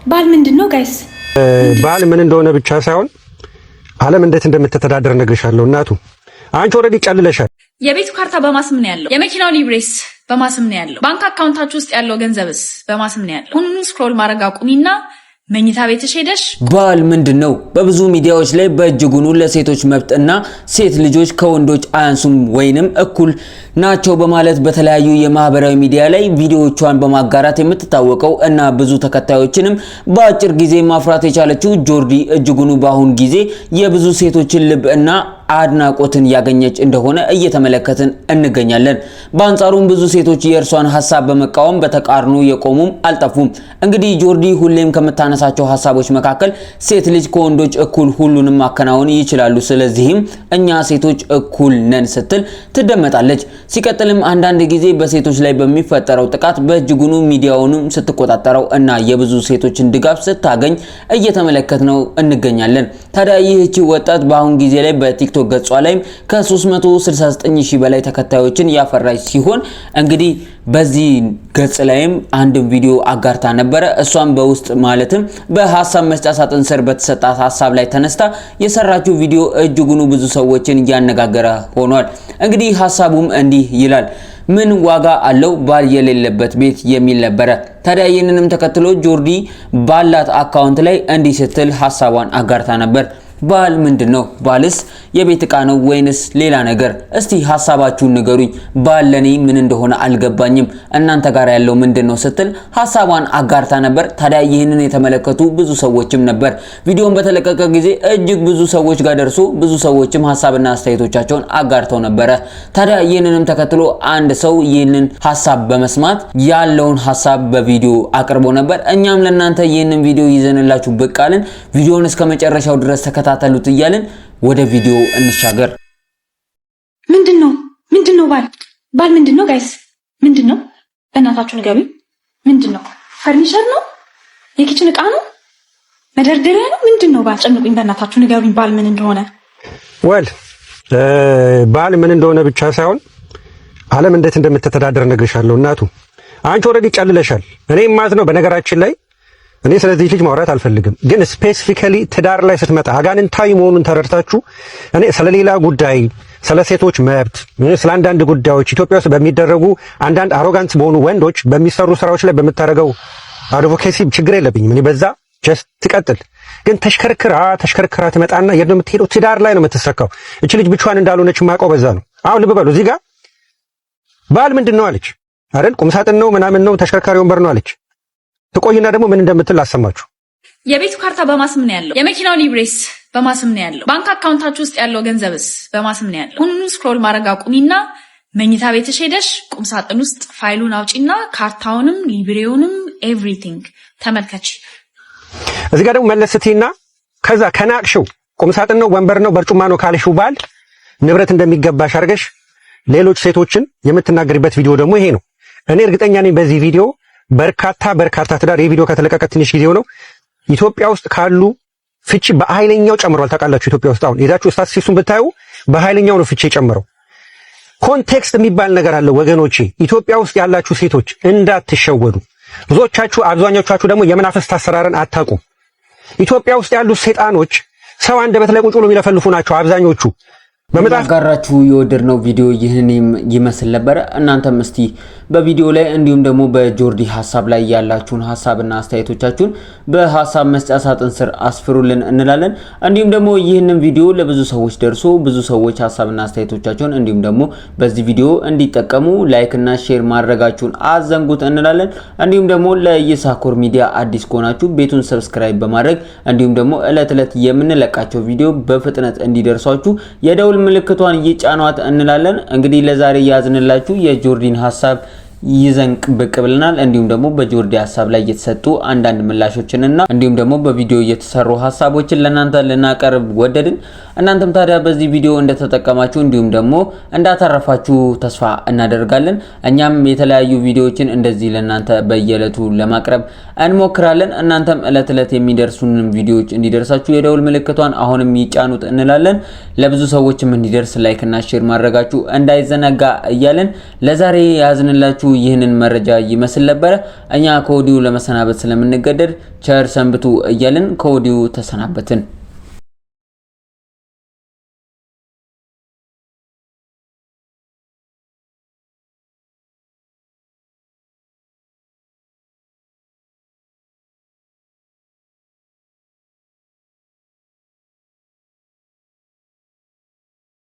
ባል ምንድን ነው guys? ባል ምን እንደሆነ ብቻ ሳይሆን ዓለም እንዴት እንደምትተዳደር እነግርሻለሁ። እናቱ አንቺ already ጨልለሻል። የቤቱ ካርታ በማን ስም ነው ያለው? የመኪናው ሊብሬስ በማን ስም ነው ያለው? ባንክ account ኣችሁ ውስጥ ያለው ገንዘብስ በማን ስም ነው ያለው? ሁሉን scroll ማድረግ አቁሚና መኝታ ቤትሽ ሄደሽ ባል ምንድን ነው? በብዙ ሚዲያዎች ላይ በእጅጉኑ ለሴቶች መብት እና ሴት ልጆች ከወንዶች አያንሱም ወይንም እኩል ናቸው በማለት በተለያዩ የማህበራዊ ሚዲያ ላይ ቪዲዮዎቿን በማጋራት የምትታወቀው እና ብዙ ተከታዮችንም በአጭር ጊዜ ማፍራት የቻለችው ጆርዲ እጅጉኑ በአሁን ጊዜ የብዙ ሴቶችን ልብ እና አድናቆትን ያገኘች እንደሆነ እየተመለከትን እንገኛለን። በአንጻሩም ብዙ ሴቶች የእርሷን ሀሳብ በመቃወም በተቃርኖ የቆሙም አልጠፉም። እንግዲህ ጆርዲ ሁሌም ከምታነሳቸው ሀሳቦች መካከል ሴት ልጅ ከወንዶች እኩል ሁሉንም ማከናወን ይችላሉ፣ ስለዚህም እኛ ሴቶች እኩል ነን ስትል ትደመጣለች። ሲቀጥልም አንዳንድ ጊዜ በሴቶች ላይ በሚፈጠረው ጥቃት በእጅጉኑ ሚዲያውንም ስትቆጣጠረው እና የብዙ ሴቶችን ድጋፍ ስታገኝ እየተመለከትነው እንገኛለን። ታዲያ ይህቺ ወጣት በአሁን ጊዜ ላይ በቲክቶክ ገጿ ላይም ከ369 ሺህ በላይ ተከታዮችን ያፈራች ሲሆን እንግዲህ በዚህ ገጽ ላይም አንድን ቪዲዮ አጋርታ ነበረ። እሷም በውስጥ ማለትም በሀሳብ መስጫ ሳጥን ስር በተሰጣት ሀሳብ ላይ ተነስታ የሰራችው ቪዲዮ እጅጉኑ ብዙ ሰዎችን እያነጋገረ ሆኗል። እንግዲህ ሀሳቡም እንዲህ ይላል። ምን ዋጋ አለው ባል የሌለበት ቤት የሚል ነበረ። ታዲያ ይህንንም ተከትሎ ጆርዲ ባላት account ላይ እንዲህ ስትል ሀሳቧን አጋርታ ነበር። ባል ምንድን ነው? ባልስ የቤት ዕቃ ነው ወይንስ ሌላ ነገር? እስቲ ሀሳባችሁን ንገሩኝ። ባል ለኔ ምን እንደሆነ አልገባኝም፣ እናንተ ጋር ያለው ምንድን ነው ስትል ሀሳቧን አጋርታ ነበር። ታዲያ ይህንን የተመለከቱ ብዙ ሰዎችም ነበር። ቪዲዮን በተለቀቀ ጊዜ እጅግ ብዙ ሰዎች ጋር ደርሶ ብዙ ሰዎችም ሀሳብና አስተያየቶቻቸውን አጋርተው ነበረ። ታዲያ ይህንንም ተከትሎ አንድ ሰው ይህንን ሀሳብ በመስማት ያለውን ሀሳብ በቪዲዮ አቅርቦ ነበር። እኛም ለእናንተ ይህንን ቪዲዮ ይዘንላችሁ ብቅ አልን። ቪዲዮውን እስከ መጨረሻው ድረስ ተከታተሉት እያልን ወደ ቪዲዮ እንሻገር። ምንድን ነው? ምንድን ነው ባል? ባል ምንድን ነው guys? ምንድን ነው? በእናታችሁ ንገሩኝ። ምንድን ነው? ፈርኒቸር ነው? የ kitchen ዕቃ ነው? መደርደሪያ ነው? ምንድን ነው ባል? ጨንቁኝ፣ በእናታችሁ ንገሩኝ ባል ምን እንደሆነ። Well፣ ባል ምን እንደሆነ ብቻ ሳይሆን ዓለም እንዴት እንደምትተዳደር እነግርሻለሁ። እናቱ አንቺ already ጨልለሻል። እኔ ማለት ነው፣ በነገራችን ላይ እኔ ስለዚህ ልጅ ማውራት አልፈልግም፣ ግን specifically ትዳር ላይ ስትመጣ አጋንንታዊ መሆኑን ተረድታችሁ እኔ ስለሌላ ጉዳይ፣ ስለ ሴቶች መብት፣ ስለ አንዳንድ ጉዳዮች ኢትዮጵያ ውስጥ በሚደረጉ አንዳንድ arrogant በሆኑ ወንዶች በሚሰሩ ስራዎች ላይ በምታደርገው advocacy ችግር የለብኝም። እኔ በዛ just ትቀጥል። ግን ተሽከርክራ ተሽከርክራ ትመጣና የት ነው የምትሄደው? ትዳር ላይ ነው የምትሰካው። እቺ ልጅ ብቻዋን እንዳልሆነች የማውቀው በዛ ነው። አሁን ልብ በሉ፣ እዚህ ጋር ባል ምንድን ነው አለች አይደል? ቁምሳጥን ነው ምናምን ነው ተሽከርካሪ ወንበር ነው አለች። ትቆይና ደግሞ ምን እንደምትል ላሰማችሁ። የቤቱ ካርታ በማን ስም ነው ያለው? የመኪናው ሊብሬስ በማን ስም ነው ያለው? ባንክ account ኣችሁ ውስጥ ያለው ገንዘብስ በማን ስም ነው ያለው? ሁሉን scroll ማድረግ አቁሚና መኝታ ቤትሽ ሄደሽ ቁምሳጥን ውስጥ ፋይሉን አውጪና ካርታውንም ሊብሬውንም everything ተመልከች። እዚህ ጋር ደግሞ መለስ ስትይና ከዛ ከናቅሽው ቁምሳጥን ነው ወንበር ነው በርጩማ ነው ካልሽው ባል ንብረት እንደሚገባሽ አድርገሽ ሌሎች ሴቶችን የምትናገሪበት ቪዲዮ ደግሞ ይሄ ነው። እኔ እርግጠኛ ነኝ በዚህ ቪዲዮ በርካታ በርካታ ትዳር፣ ይህ ቪዲዮ ከተለቀቀ ትንሽ ጊዜው ነው። ኢትዮጵያ ውስጥ ካሉ ፍቺ በኃይለኛው ጨምሯል። ታውቃላችሁ፣ ኢትዮጵያ ውስጥ አሁን ሄዳችሁ ስታቲስቲክሱን ብታዩ በኃይለኛው ነው ፍቺ የጨመረው። Context የሚባል ነገር አለ ወገኖቼ። ኢትዮጵያ ውስጥ ያላችሁ ሴቶች እንዳትሸወዱ። ብዙዎቻችሁ፣ አብዛኞቻችሁ ደግሞ የመናፍስት አሰራርን አታውቁም። ኢትዮጵያ ውስጥ ያሉ ሰይጣኖች ሰው አንደበት ላይ ቁጭ ብሎ የሚለፈልፉ ናቸው አብዛኞቹ። በመጽሐፍ ጋራችሁ የወደድነው ቪዲዮ ይህን ይመስል ነበረ። እናንተም እስቲ በቪዲዮ ላይ እንዲሁም ደግሞ በጆርዲ ሀሳብ ላይ ያላችሁን ሀሳብና አስተያየቶቻችሁን በሀሳብ መስጫ ሳጥን ስር አስፍሩልን እንላለን። እንዲሁም ደግሞ ይህንን ቪዲዮ ለብዙ ሰዎች ደርሶ ብዙ ሰዎች ሀሳብና አስተያየቶቻቸውን እንዲሁም ደግሞ በዚህ ቪዲዮ እንዲጠቀሙ like እና share ማድረጋችሁን አትዘንጉት እንላለን። እንዲሁም ደግሞ ለይሳኮር ሚዲያ አዲስ ከሆናችሁ ቤቱን subscribe በማድረግ እንዲሁም ደግሞ እለት እለት የምንለቃቸው ቪዲዮ በፍጥነት እንዲደርሷችሁ የደውል ምልክቷን ይጫኗት እንላለን። እንግዲህ ለዛሬ ያዝንላችሁ የጆርዲን ሀሳብ ይዘን ብቅ ብለናል። እንዲሁም ደግሞ በጆርዲ ሀሳብ ላይ የተሰጡ አንዳንድ ምላሾችንና እንዲሁም ደግሞ በቪዲዮ የተሰሩ ሀሳቦችን ለእናንተ ልናቀርብ ወደድን። እናንተም ታዲያ በዚህ ቪዲዮ እንደተጠቀማችሁ እንዲሁም ደግሞ እንዳተረፋችሁ ተስፋ እናደርጋለን። እኛም የተለያዩ ቪዲዮዎችን እንደዚህ ለእናንተ በየዕለቱ ለማቅረብ እንሞክራለን። እናንተም እለት እለት የሚደርሱንን ቪዲዮዎች እንዲደርሳችሁ የደውል ምልክቷን አሁንም ይጫኑት እንላለን። ለብዙ ሰዎችም እንዲደርስ like እና share ማድረጋችሁ እንዳይዘነጋ እያለን ለዛሬ ያዝንላችሁ ይህንን መረጃ ይመስል ነበረ። እኛ ከወዲሁ ለመሰናበት ስለምንገደድ ቸር ሰንብቱ እያልን ከወዲሁ ተሰናበትን።